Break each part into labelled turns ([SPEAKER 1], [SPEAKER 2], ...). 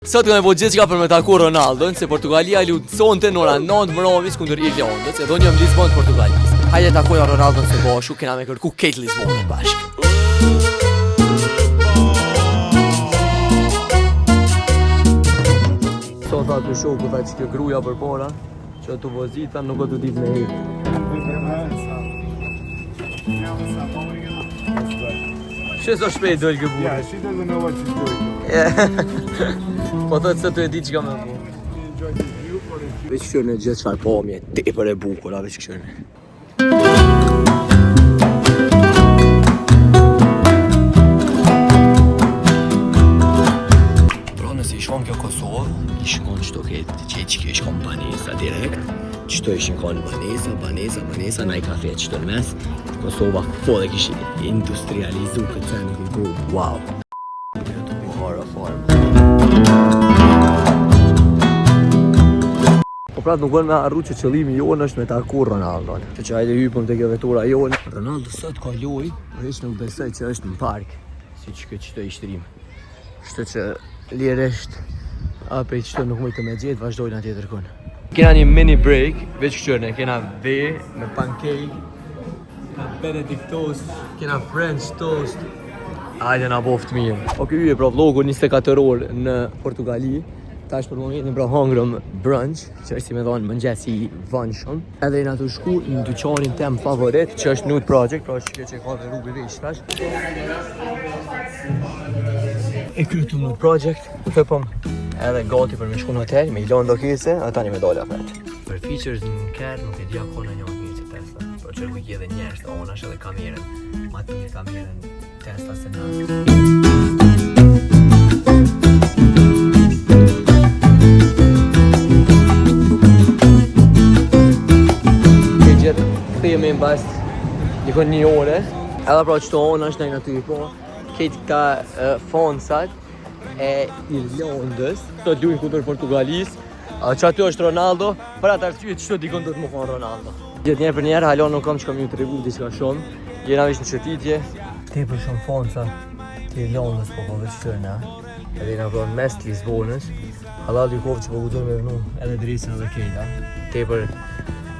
[SPEAKER 1] Sot kam me bo gjithçka për me taku Ronaldon, se Portugalia luan sonte në ora 9 mbrëmjes kundër Irlandës, edhe unë jam në Lisbon të Portugalisë. Hajde takojna Ronaldon së bashku, kena me kërku krejt Lisbonën bashkë. Sot tha të shoku, tha që kjo gruja për pora, që të vozita nuk o të ditë me hyrë. Që so shpejt dojë gëbu?
[SPEAKER 2] Yeah, she doesn't know what she's doing.
[SPEAKER 1] Po thot se tu e di çka me bo.
[SPEAKER 2] Enjoy this view for a few.
[SPEAKER 1] Veç këshyrë në gjithë çfarë pamje tepër e bukur, a veç këshyrë. Pra nëse i shkon kjo Kosovë, i shkon qëto ketë, që që kjo shkon banesa direkt, qëto ishin konë banesa, banesa, banesa, na i kafe qëto në mes, Kosova po dhe kishin industrializu këtë sen e këtë wow. Hora farm. Po pra nuk bën me harru që qëllimi jonë është me taku Ronaldon. Që që hajde hypëm te kjo vetura jonë. Ronaldo sot ka lojë, por hiç nuk besoj që është në park, si që këtë qëto i shtrim. Kështu që lirisht apet qëto nuk mujtë me gjetë, vazhdojnë atje tërkon. Kena një mini break, veç këshyrne, kena ve me pancake, kena Benedict toast, kena French toast, Hajde na boft mirë. Ok, yje pra vlogu 24 orë në Portugali. Tash për momentin pra hangrëm brunch, që është si me thonë mëngjes i vonshëm. Edhe jena të shku në dyqanin tem favorit, që është Nude Project, pra është kjo që e ka dhe Rubi vesh tash. E krytu Nude Project, thëpëm edhe gati për me shku në hotel, me i lonë do kese, a tani me dalë apet. Për features në kerr nuk e di a ka në një më të mirë se Tesla, por që ku i ke edhe njerëz të onash edhe kamerën, ma të mirë kamerën Tesla se na. Ke gjithë kthehemi në bas dikon një ore. Edhe pra qëto ona është në aty po. Krejt këta uh, fansat e Irlandës, të luajnë kundër Portugalisë. A që aty është Ronaldo, për atë arsye që dikon do të më thonë Ronaldo. Gjithë njerë për njerë, hala nuk kam që kam ju tregu diçka shumë. Jena veç në shëtitje. Tepër shumë fansa të Irlandës, po po veç qërë na. Edhe jena pra në mes të Lisbonës. Halal ju koftë që po guxojnë me vnu edhe dresën edhe kejta. Tepër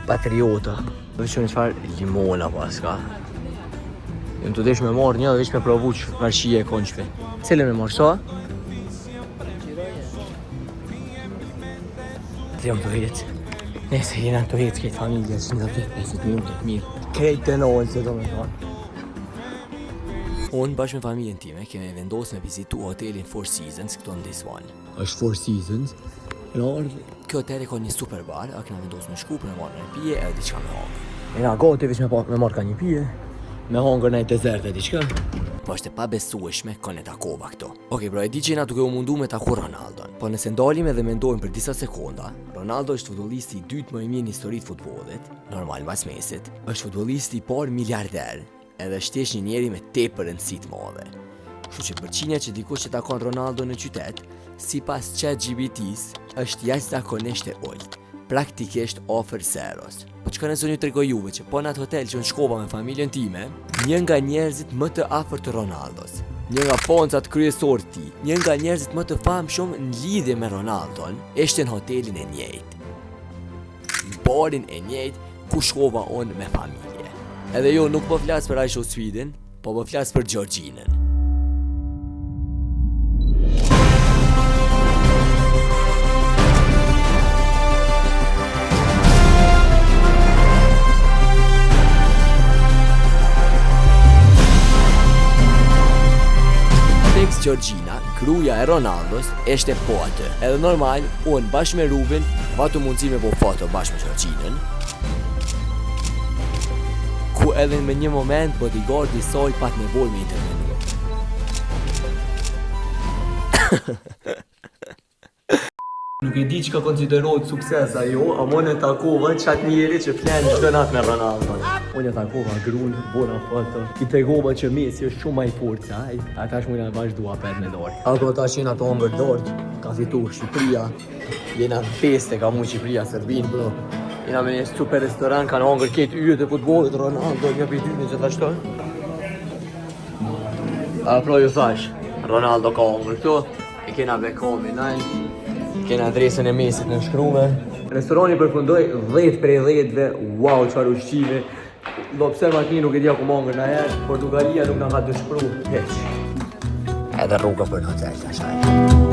[SPEAKER 1] patriota. Veç qërë në çfarë limona paska. Jëm të desh me marrë një dhe veç me provu që farë shije e konë qëpe. Cilën me marrë, sa? Jam të hecë. Nëse jena të hecë këtë familje që në 10-15 minutë të mirë. Krejt të nolë se do me thonë. Unë bashkë me familjen time kemi vendosur me vizitu hotelin Four Seasons këtu në Lisbon. Është Four Seasons. Në ardhë, kjo hotel e ka një super bar, a kena vendosur me shku për me marrë një pije edhe diçka me hangër. Jena gati veç me, pa, me marrë ka një pije, me hangër një dezert e diçka. Po është e pabesueshme kon e takova këto. Okej, bro, e di që jena duke u mundu me taku Ronaldon. Po nëse ndalim edhe mendojmë për disa sekonda, Ronaldo është futbollisti i dytë më i mirë në histori të futbollit, normal mbas Messit, është futbollisti i parë miliarder, edhe është thjesht një njeri me tepër rëndësi të madhe. Kështu që përqindja që dikush që takon Ronaldo në qytet, sipas ChatGPT-s, është jashtëzakonisht e ulët, praktikisht afër zeros. Po çka nëse unë ju tregoj juve që po në atë hotel që unë shkova me familjen time, një nga njerëzit më të afërt të Ronaldos, një nga fansat kryesor të tij, një nga njerëzit më të famshëm në lidhje me Ronaldon, ishte në hotelin e njëjtë. Në barin e njëjtë ku shkova unë me familje. Edhe jo nuk po flas për IShowSpeedin, po po flas për Gjeorgjinën. Teksa Georgina, gruaja e Ronaldos, ishte po aty. Edhe normal, unë bashkë me Rubin, patëm mundësi me bo foto bashkë me Georginën, ku edhe me një moment bodyguardi i saj pat nevojë me intervenu. Nuk e di çka konsiderohet sukses ajo, ama unë e takova qatë njeri që flen çdo natë me Ronaldo. Unë e takova grun, bona foto. I tregova që Messi është shumë më i fortë se ai. A tash mujna vazhdu apet me dorë. Apo tash jena të hongër dorë, ka fitu Shqipëria. Jena në feste, ka mu Shqipëria, Serbin, bro. Jena me një super restoran, kanë hongër ketë yjet e futbollit, Ronaldo, një për dynë gjithashtu. A pro ju thash, Ronaldo ka hongër këtu, e kemi. Kena Bekomi, nal. Kena adresën e Mesit në shkrume. Restorani përfundoi 10 prej 10-ve. Wow, çfarë ushqimi. Lobster ma nuk e dia ku mongër na herë, Portugalia nuk na ka dëshpru hiç. Edhe rruga për në hotel, tash.